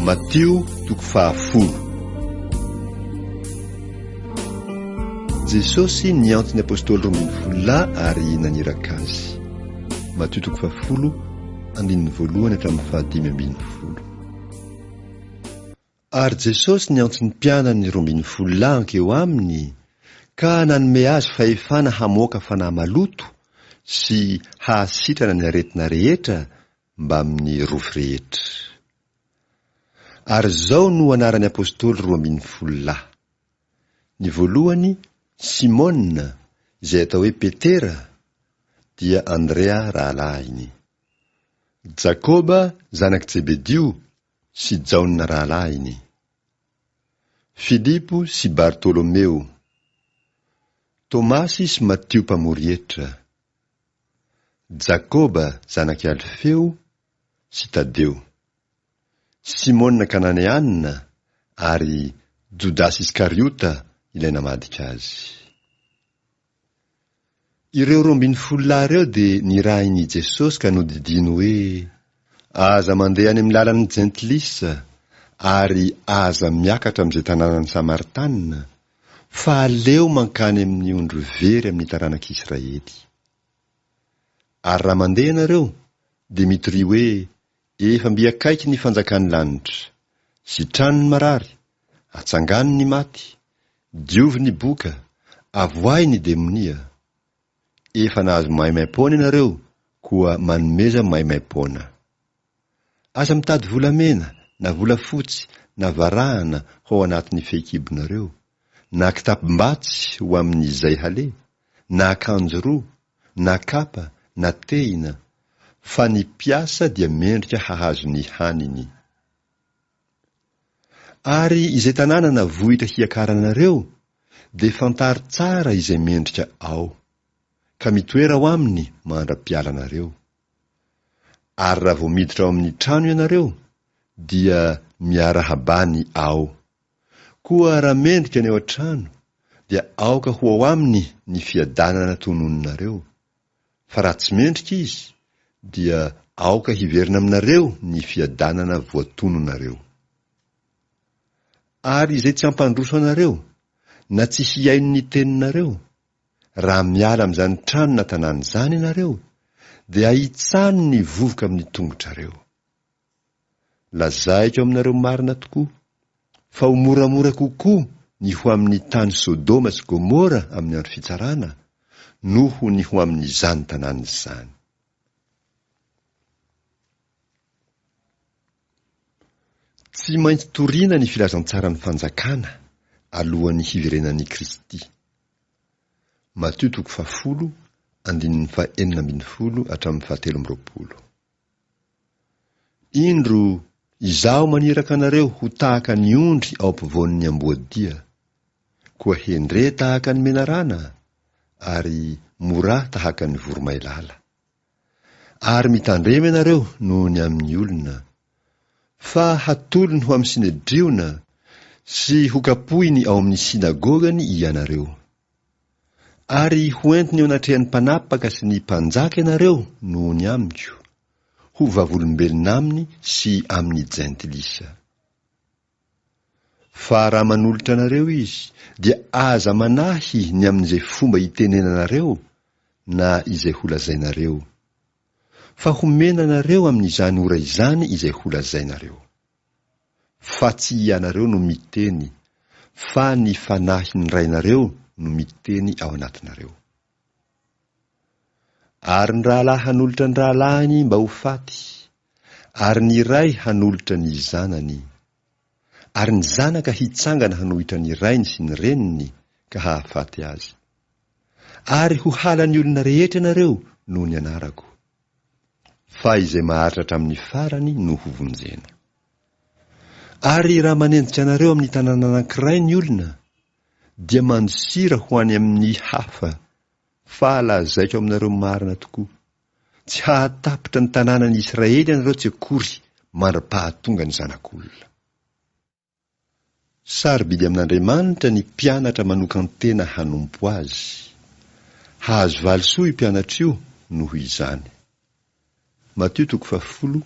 Matio toko fahafolo. Jesosy niantso ny apostoly 12 lahy ary naniraka azy. Matio toko fahafolo, andininy voalohany hatramin'ny fahadimy ambin'ny folo. Ary Jesosy niantso ny mpianany 12 lahy hankeo aminy ka nanome azy fahefana hamoaka fanahy maloto sy hahasitrana ny aretina rehetra mbamin'ny rofy rehetra. Ary izao no anaran'ny apostoly 12 lahy. Ny voalohany, Simona, izay atao hoe Petera, dia Andrea rahalahiny. Jakoba zanak'i Jebedio sy Jaona rahalahiny. Filipo sy Bartolomeo. Tomasy sy Matio mpamory hetra. Jakoba zanak'i Alfeo sy Tadeo. Simona Kananeana ary Jodasy Iskariota ilay namadika azy. Ireo 12 lahy ireo dia nirahin'i Jesosy ka nodidiany hoe, Aza mandeha any amin'ny lalan'ny Jentilisa, ary aza miakatra amin'izay tanànan'ny Samaritanina, fa aleo mankany amin'ny ondry very amin'ny taranak'Israely. Ary raha mandeha ianareo, dia mitoria hoe, Efa mby akaiky ny fanjakan'ny lanitra. Sitrano ny marary, atsangano ny maty, diovy ny boka, avoahy ny demonia. Efa nahazo maimaim-poana ianareo, koa manomeza maimaim-poana. Aza mitady volamena, na volafotsy, na varahana ho ao anatin'ny fehikibonareo, na kitapom-batsy ho amin'izay haleha, na akanjo roa, na kapa, na tehina, fa ny mpiasa dia mendrika hahazo ny haniny. Ary izay tanàna na vohitra hiakaranareo, dia fantaro tsara izay mendrika ao, ka mitoera ao aminy mandra-pialanareo. Ary raha vao miditra ao amin'ny trano ianareo, dia miarahabà ny ao. Koa raha mendrika ny ao an-trano, dia aoka ho ao aminy ny fiadanana tononinareo, fa raha tsy mendrika izy, dia aoka hiverina aminareo ny fiadanana voatononareo. Ary izay tsy hampandroso anareo, na tsy hihaino ny teninareo, raha miala amin'izany trano na tanàna izany ianareo, dia ahitsano ny vovoka amin'ny tongotrareo. Lazaiko aminareo marina tokoa, fa ho moramora kokoa ny ho amin'ny tany Sodoma sy Gomora amin'ny andro fitsarana, noho ny ho amin'izany tanàna izany. Tsy maintsy torina ny filazantsaran'ny fanjakana alohan'ny hiverenan'i Kristy. Matio toko fahafolo, andininy faha-16 hatramin'ny faha-23. Indro, Izaho maniraka anareo ho tahaka ny ondry ao ampovoan'ny amboadia. Koa hendre tahaka ny menarana, ary morà tahaka ny voromailala. Ary mitandrema ianareo noho ny amin'ny olona, fa hatolony ho amin'ny Synedriona sy hokapohiny ao amin'ny synagogany ianareo. Ary hoentiny eo anatrehan'ny mpanapaka sy ny mpanjaka ianareo noho ny amiko, ho vavolombelona aminy sy amin'ny Jentilisa. Fa raha manolotra anareo izy, dia aza manahy ny amin'izay fomba hitenenanareo na izay holazainareo. Fa homena anareo amin'izany ora izany izay holazainareo. Fa tsy ianareo no miteny, fa ny Fanahin'ny Rainareo no miteny ao anatinareo. Ary ny rahalahy hanolotra ny rahalahiny mba ho faty, ary ny ray hanolotra ny zanany. Ary ny zanaka hitsangana hanohitra ny rainy sy ny reniny ka hahafaty azy. Ary ho halan'ny olona rehetra ianareo noho ny anarako. Fa izay maharitra hatramin'ny farany no hovonjena. Ary raha manenjika anareo amin'ny tanàna anankiray ny olona, dia mandosira ho any amin'ny hafa, fa lazaiko aminareo marina tokoa, tsy hahatapitra ny tanànan'i Israely ianareo tsy akory mandra-pahatonga ny Zanak'olona. Sarobidy amin'Andriamanitra ny mpianatra manokan-tena hanompo azy. Hahazo valisoa io mpianatra io noho izany. Matio toko fahafolo,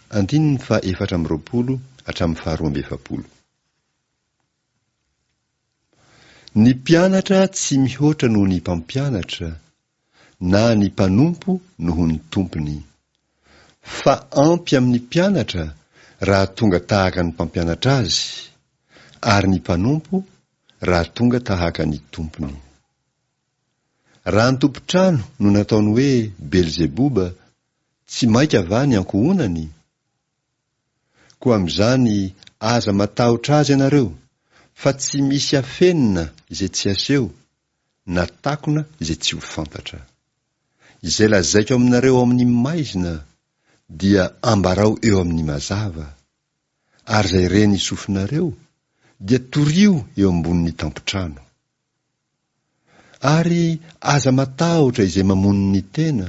andininy faha-24 . hatramin'ny faharoa amby efapolo. Ny mpianatra tsy mihoatra noho ny mpampianatra, na ny mpanompo noho ny tompony. Fa ampy amin'ny mpianatra raha tonga tahaka ny mpampianatra azy, ary ny mpanompo raha tonga tahaka ny tompony. Raha ny tompon-trano no nataony hoe Belzeboba, tsy mainka va ny ankohonany? Koa amin'izany aza matahotra azy ianareo, fa tsy misy afenina izay tsy aseho, na takona izay tsy ho fantatra. Izay lazaiko aminareo ao amin'ny maizina, dia ambarao eo amin'ny mazava, ary izay ren'ny sofinareo, dia torio eo ambonin'ny tampon-trano. Ary aza matahotra izay mamono ny tena,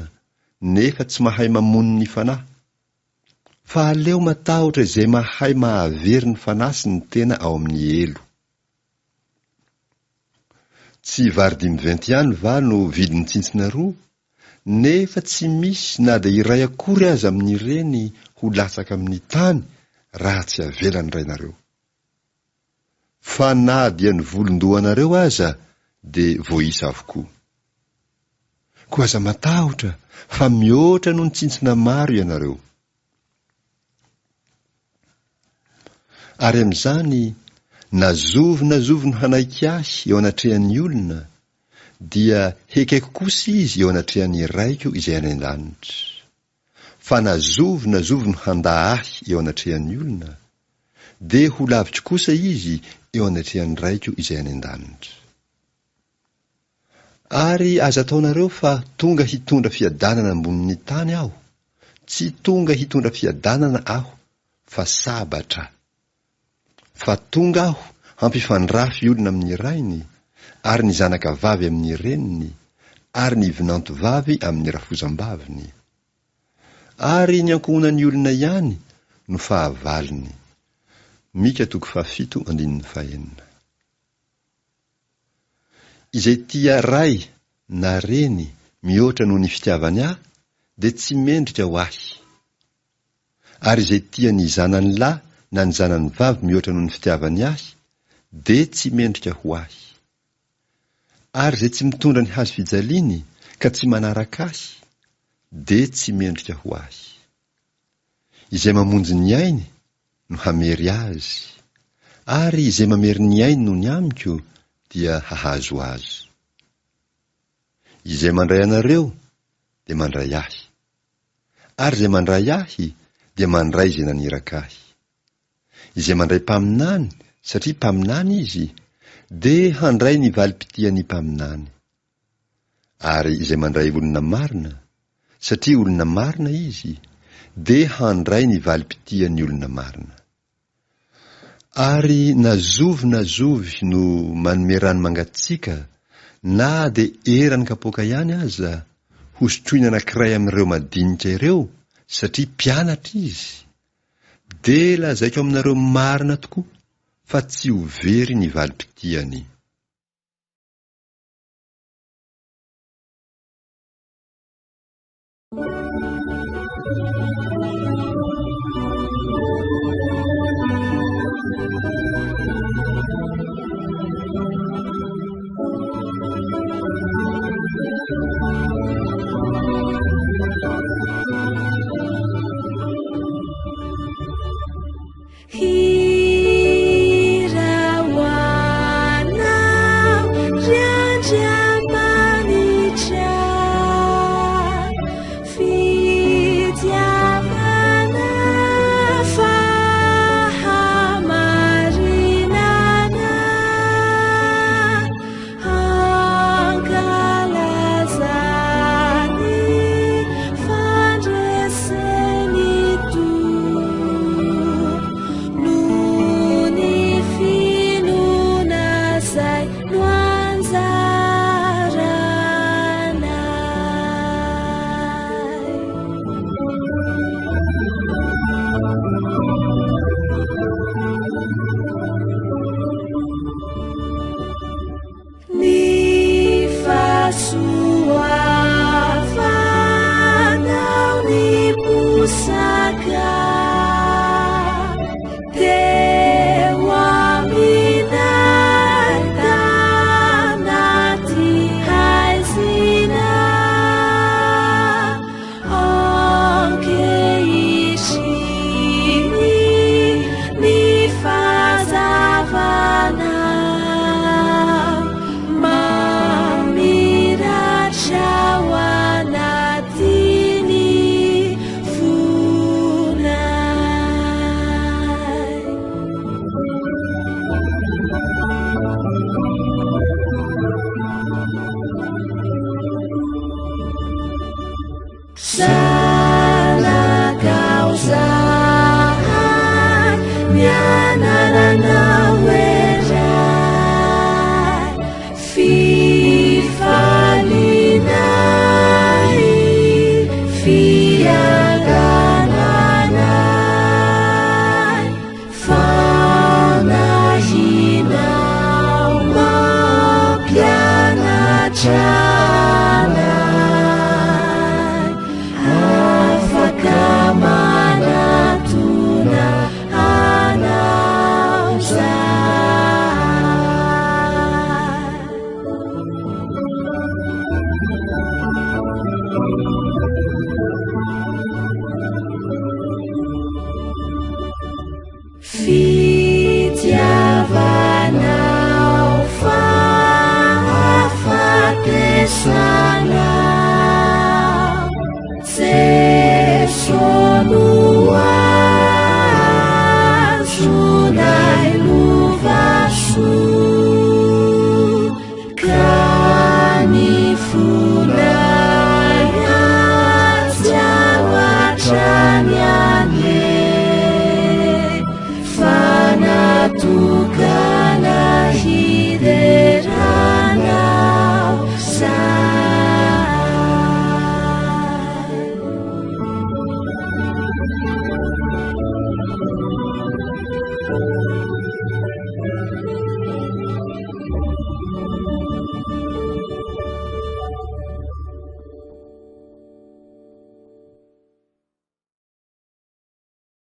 nefa tsy mahay mamono ny fanahy, Fa aleo matahotra izay mahay mahavery ny fanahy sy ny tena ao amin'ny helo. Tsy vary dimy venty ihany va no vidin'ny tsintsina roa? Nefa tsy misy na dia iray akory aza amin'ireny ho latsaka amin'ny tany raha tsy avelan'ny Rainareo. Fa na dia ny volon-dohanareo aza dia voaisa avokoa. Koa aza matahotra fa mihoatra noho ny tsintsina maro ianareo. Ary amin'izany, na zovy na zovy no hanaiky ahy eo anatrehan'ny olona, dia hekeko kosa izy eo anatrehan'ny Raiko izay any an-danitra. Fa na zovy na zovy no handà ahy eo anatrehan'ny olona, dia ho laviko kosa izy eo anatrehan'ny Raiko izay any an-danitra. Ary aza ataonareo fa tonga hitondra fiadanana ambonin'ny tany aho, tsy tonga hitondra fiadanana aho fa sabatra. Fa tonga aho hampifandrafy olona amin'ny rainy, ary ny zanaka vavy amin'ny reniny, ary ny vinanto vavy amin'ny rafozam-baviny. Ary ny ankohonan'ny olona ihany no fahavalony. Mika toko fahafito andininy fahenina. Izay tia ray na reny mihoatra noho ny fitiavany ahy dia tsy mendrika ho ahy. Ary izay tia ny zanany lahy na ny zanany vavy mihoatra noho ny fitiavany ahy dia tsy mendrika ho ahy. Ary izay tsy mitondra ny hazo fijaliany ka tsy manaraka ahy dia tsy mendrika ho ahy. Izay mamonjy ny ainy no hamery azy, ary izay mamery ny ainy noho ny amiko dia hahazo azy. Izay mandray anareo dia mandray ahy, ary izay mandray ahy dia mandray izay naniraka ahy. Izay mandray mpaminany satria mpaminany izy dia handray ny valim-pitian'ny mpaminany. Ary izay mandray olona marina, satria olona marina izy, dia handray ny valim-pitian'ny olona marina. Ary na zovy na zovy no manome rano mangatsiaka na dia eran'ny kapoaka ihany aza, hosotroina anankiray amin'ireo madinika ireo, satria mpianatra izy, dia lazaiko aminareo marina tokoa fa tsy ho very ny valim-pitiany. Hira ho anao, ry Andriamanitra, fitiavana fahamarinana, hankalaza ny fandresen'ny Tompo. anaranao Ray, fifalianay, fiadananay, Fanahinao mampianatra anay, afaka manatona anao izahay. Fitiavanao fahafatesanao.